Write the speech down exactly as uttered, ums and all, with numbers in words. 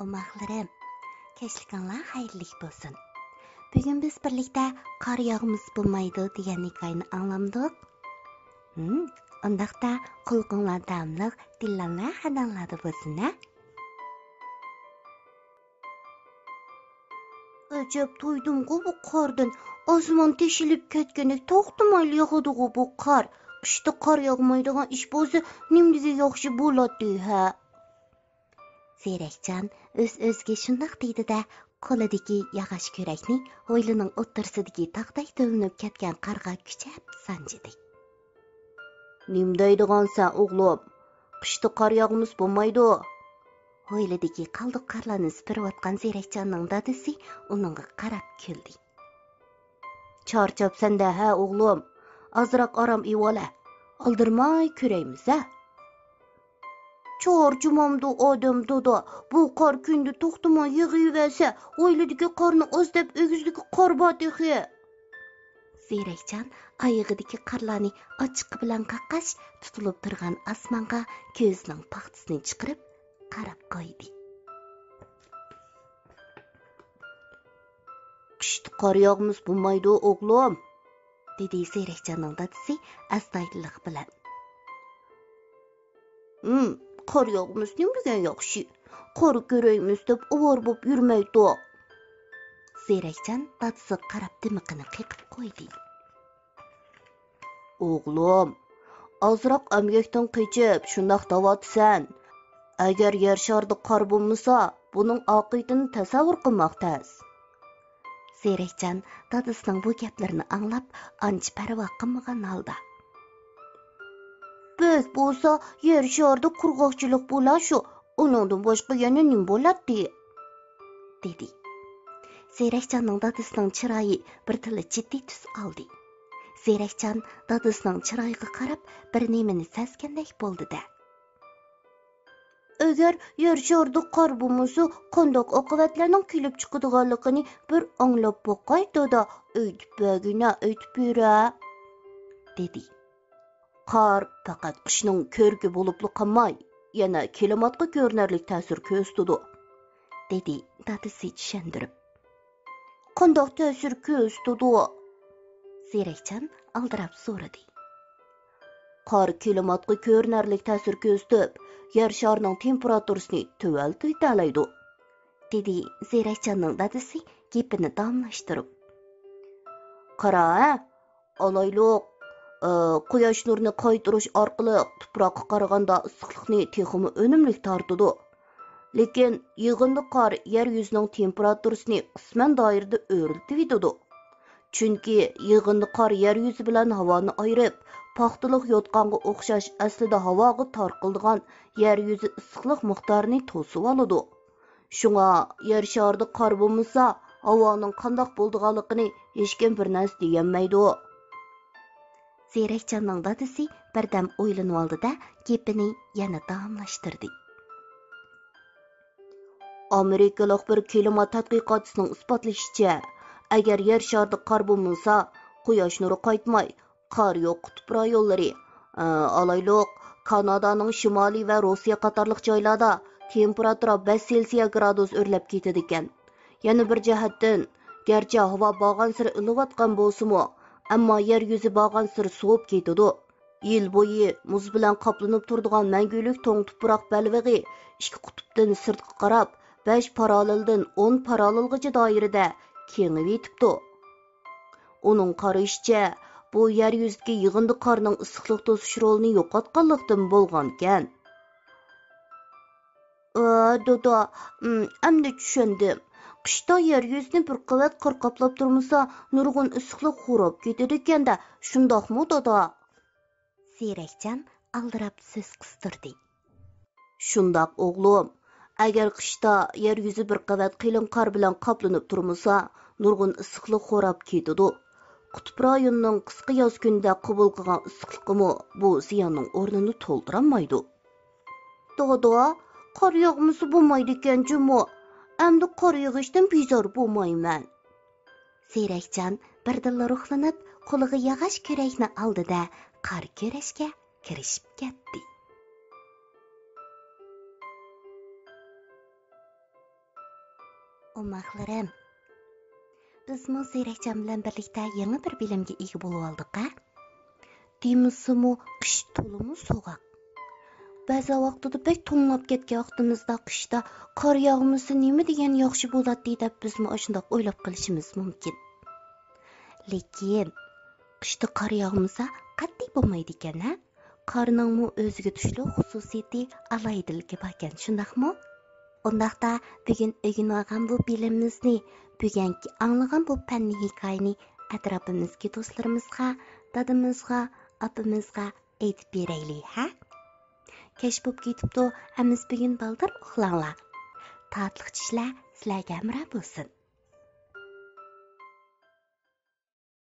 ئوماقلىرىم، كەچلىكىڭلار خەيرلىك بولسۇن. بۈگۈن بىز بىرلىكتە قار ياغمىسا بولمايدۇ دېگەن ھېكايىنى ئاڭلامدۇق؟ ھىم، ئۇنداقتا قۇلىقىڭلار داۋاملىق دىللانلار خەدەڭلاردا بولسۇن ھە. ئەجەب تويدۇمغۇ بۇ قاردىن. ئاسمان تېشىلىپ كەتكەندەك توختىمايلا ياغىدىغۇ بۇ قار. قىشتا قار ياغمايدىغان ئىش بولسا نېمىدېگەن ياخشى بولاتتى ھە. زېرەكجان ئۆز-ئۆزىگە شۇنداق دېدى-دە، قولىدىكى ياغاچ كۆرەكنى ھويلىنىڭ ئوتتۇرىسىدىكى تاختاي تۆۋىنىپ كەتكەن قارغا كۈچەپ سانجىدى. نېمە دەيدىغانسەن ئوغلۇم؟ قىشتا قار ياغمىسا بولمايدۇ. ھويلىدىكى قالدۇق قارلارنى سۈپۈرۈۋاتقان زېرەكجاننىڭ دادىسى ئۇنىڭغا قاراپ كۈلدى. چارچاپسەن-دە ھە ئوغلۇم، ئازراق ئارام ئېۋالە، ئالدىرىماي كۆرەيمىز ھە. چارچىمامدۇ ئادەم دادا، بۇ قار كۈندە توختىماي يېغىۋەرسە، ھويلىدىكى قارنى ئاز دەپ ئېگىزدىكى قار بار تېخى. زېرەكجان ئايىغىدىكى قارلارنى ئاچچىقى بىلەن قاققاچ، تۇتۇلۇپ تۇرغان ئاسمانغا كۆزىنىڭ پاختىسىنى چىقىرىپ قاراپ قويدى. قىشتا قار ياغمىسا بولمايدۇ ئوغلۇم، دېدى زېرەكجاننىڭ دادىسى ئەستايىدىللىق بىلەن. ھىم، قار ياغمىسا نېمە دېگەن ياخشى. قار كۆرەيمىز دەپ ئاۋارە بولۇپ يۈرمەيتۇ. زېرەكجان دادىسىغا قاراپ دىمىقىنى قېقىپ قويدى. ئوغلۇم، ئازراق ئەمگەكتىن قېچىپ شۇنداق دەۋاتىسەن. ئەگەر يەر شارىدا قار بولمىسا، بۇنىڭ ئاقىۋىتىنى تەسەۋۋۇر قىلماق تەس. زېرەكجان دادىسىنىڭ بۇ گەپلىرىنى ئاڭلاپ، ئانچە پەرۋا قىلمىغان ھالدا، بەك بولسا يەر شارىدا قۇرغاقچىلىق بولا شۇ، ئۇنىڭدىن باشقا يەنە نېمە بولاتتى؟ دېدى. زېرەكجاننىڭ دادىسىنىڭ چىرايى بىر تىللا جىددىي تۈس ئالدى. زېرەكجان دادىسىنىڭ چىرايىغا قاراپ بىر نېمىنى سەزگەندەك بولدى-دە. ئەگەر يەر شارىدا قار بولمىسا، قانداق ئاقىۋەتلەرنىڭ كېلىپ چىقىدىغانلىقىنى بىر ئاڭلاپ باقاي دادا، ئېيتىپ بەرگىنە، ئېيتىپ بېرە، دېدى. قار پەقەت قىشنىڭ كۆركى بولۇپلا قالماي، يەنە كىلىماتقا كۆرۈنەرلىك تەسىر كۆرسىتىدۇ، دېدى دادىسى چۈشەندۈرۈپ. قانداق تەسىر كۆرسىتىدۇ؟ زېرەكجان ئالدىراپ سورىدى. قار كىلىماتقا كۆرۈنەرلىك تەسىر كۆرسىتىپ، يەر شارىنىڭ تېمپېراتۇرىسىنى تۆۋەنلىتىۋېتەلەيدۇ، دېدى زېرەكجاننىڭ دادىسى گېپىنى داۋاملاشتۇرۇپ. قارا ھە، ئالايلۇق، ئى، قۇياش نۇرىنى قايتۇرۇش ئارقىلىق تۇپراققا قارىغاندا ئىسسىقلىقنى تېخىمۇ ئۈنۈملۈك تارتىدۇ. لېكىن يېغىندا قار يەر يۈزىنىڭ تېمپېراتۇرىسىنى قىسمەن دائىرىدە ئۆرلىتىۋېتىدۇ. چۈنكى يېغىندا قار يەر يۈزى بىلەن ھاۋانى ئايرىپ، پاختىلىق يوتقانغا ئوخشاش ئەسلىدە ھاۋاغا تارقىلىدىغان يەر يۈزى ئىسسىقلىق مىقدارىنى توسۇۋالىدۇ. شۇڭا يەر شارىدا قار بولمىسا، ھاۋانىڭ قانداق بولىدىغانلىقىنى ھېچكىم بىر نەرسە دېيەلمەيدۇ. زېرەكجاننىڭ دادىسى بىردەم ئويلىنىۋالدى-دە، گېپىنى يەنە داۋاملاشتۇردى. ئامېرىكىلىق بىر كىلىمات تەتقىقاتچىسىنىڭ ئىسپاتلىشىچە، ئەگەر يەر شارىدا قار بولمىسا، قۇياش نۇرى قايتماي، قار يوق قۇتۇپ رايونلىرى، ئە، ئالايلۇق، كانادانىڭ شىمالى ۋە روسىيە قاتارلىق جايلاردا تېمپېراتۇرا بەش سېلسىيە گرادۇس ئۆرلەپ كېتىدىكەن. يەنە بىر جەھەتتىن، گەرچە ھاۋا بارغانسېرى ئىللىۋاتقان بولسىمۇ، ئەمما يەر يۈزى بارغانسېرى سوۋۇپ كېتىدۇ. يىل بويى مۇز بىلەن قاپلىنىپ تۇرىدىغان مەڭگۈلۈك توڭ تۇپراق بەلبېغى ئىككى قۇتۇپتىن سىرتقا قاراپ بەش پاراللېلدىن ئون پاراللېلغىچە دائىرىدە كېڭىيىۋېتىپتۇ. ئۇنىڭ قارىشىچە، بۇ يەر يۈزىدىكى يېغىندا قارنىڭ ئىسسىقلىق توسۇش رولىنى يوقاتقانلىقتىن بولغانىكەن. ئە، دادا، ئىم، ئەمدى چۈشەندىم. قىشتا يەر يۈزىنى بىر قەۋەت قار قاپلاپ تۇرمىسا، نۇرغۇن ئىسسىقلىق خوراپ كېتىدىكەن-دە، شۇنداقمۇ، دادا؟ زېرەكجان ئالدىراپ سۆز قىستۇردى. شۇنداق، ئوغلۇم. ئەگەر قىشتا يەر يۈزى بىر قەۋەت قېلىن قار بىلەن قاپلىنىپ تۇرمىسا، نۇرغۇن ئىسسىقلىق خوراپ كېتىدۇ. قۇتۇپ رايونىنىڭ قىسقا ياز كۈنىدە قوبۇل قىلغان ئىسسىقلىقىمۇ بۇ زىياننىڭ ئورنىنى تولدۇرالمايدۇ. دادا، قار ياغمىسا بولمايدىكەن جۇمۇ. ئەمدى قار يېغىشتىن بىزار بولمايمەن. زېرەكجان بىردىنلا روھلىنىپ، قولىغا ياغاچ كۆرەكنى ئالدى-دە، قار كۆرۈشكە كىرىشىپ كەتتى. ئوماقلىرىم، بىزمۇ زېرەكجان بىلەن بىرلىكتە يېڭى بىر بىلىمگە ئىگە بولۇۋالدۇق-ھە. دېمىسىمۇ، قىش تولىمۇ سوغۇق. بەزى ۋاقتىدا بەك توڭلاپ كەتكەن ۋاقتىمىزدا، قىشتا قار ياغمىسا نېمە دېگەن ياخشى بولاتتى دەپ، بىزمۇ ئاشۇنداق ئويلاپ قېلىشىمىز مۇمكىن. لېكىن قىشتا قار ياغمىسا قەتئىي بولمايدىكەن-ھە. قارنىڭمۇ ئۆزىگە تۇشلۇق خۇسۇسىيىتى، ئالاھىدىلىكى باركەن، شۇنداقمۇ؟ ئۇنداقتا بۈگۈن ئۆگىنىۋالغان بۇ بىلىمىمىزنى، بۈگۈنكى ئاڭلىغان بۇ پەننىي ھېكايىنى ئەتراپىمىزدىكى دوستلىرىمىزغا، دادىمىزغا، ئاپىمىزغا ئېيتىپ بېرەيلى، ھە؟ كەچ بوپ كېتىپتۇ، ھەممىسى بۈگۈن بالدۇر ئۇخلاڭلار. تاتلىق چۈشلەر سىلەرگە ھەمراھ بولسۇن.